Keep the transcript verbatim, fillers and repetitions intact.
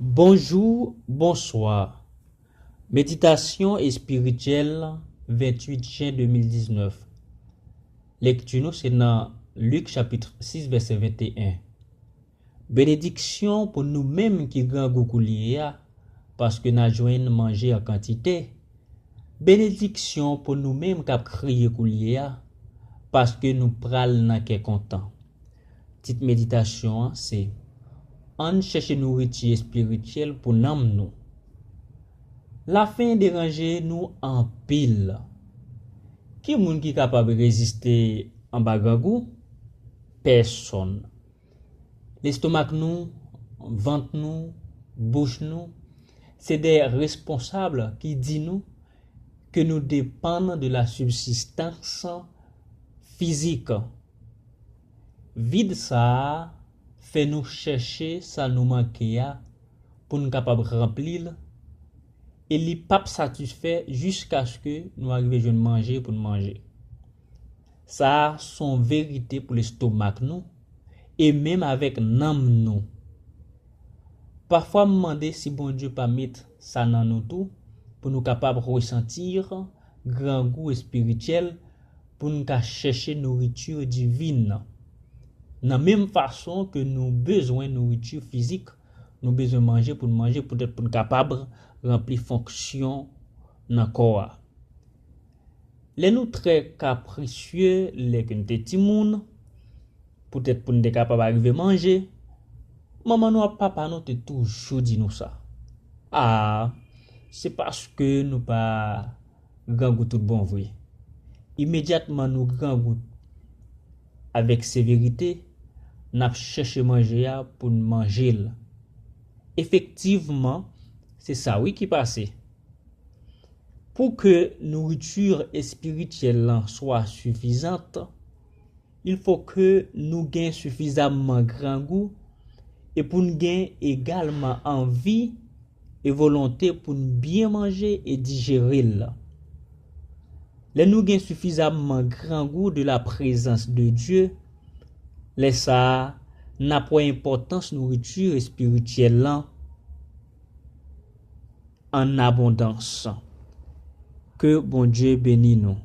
Bonjou, bonswa. Meditasyon espirityèl, venntuit jen de mil diznèf. Lekti nou se nan Lik chapit sis vèsè venteyen. Benediksyon pou nou menm ki grangou koulye a, paske n a jwenn manje an kantite. Benediksyon pou nou menm k ap kriye koulye a, paske nou pral nan kè kontan. Tit meditasyon an se: Ann chèche nouriti espirityèl pou nanm nou. Lafen deranje nou anpil. Ki moun ki kapab reziste anba grangou? Pèsonn. Lestomak nou, vant nou, bouch nou, se de responsab ki di nou ke nou depann de la sibsistans fizik. Vid sa a fè nou chèche sa nou manke a pou n kapab ranpli l, e li p ap satisfè jiskaske nou arive jwenn manje pou n manje. Sa a se yon verite pou lestomak nou, e menm avèk nanm nou. Pafwa m mande si Bondye pa met sa nan nou tou, pou nou kapab resanti grangou espirityèl, pou n ka chèche nouriti divin nan. Nan menm fason ke nou bezwen nouriti fizik, nou bezwen manje pou n manje, poutèt pou n kapab ranpli fonksyon nan kò a. Lè nou trè kaprisye, lè ke n te timoun, poutèt pou n te kapab arive manje, manman nou ak papa nou te toujou di nou sa. A, se paske nou pa grangou tout bon vre. Imedyatman nou grangou avèk severite, n ap chèche manje a pou n manje l. Efektivman, se sa wi ki pase. Pou ke nouriti espirityèl lan swa sifizan, il faut ke nou gen sifizamman grangou e pou n gen egalman anvi e volonte pou n byen manje e dijere l. Lè nou gen sifizamman grangou de la prezans de Dye, lè sa a, n ap wè enpòtans nouriti espirityèl lan an abondans. Ke Bondye beni nou.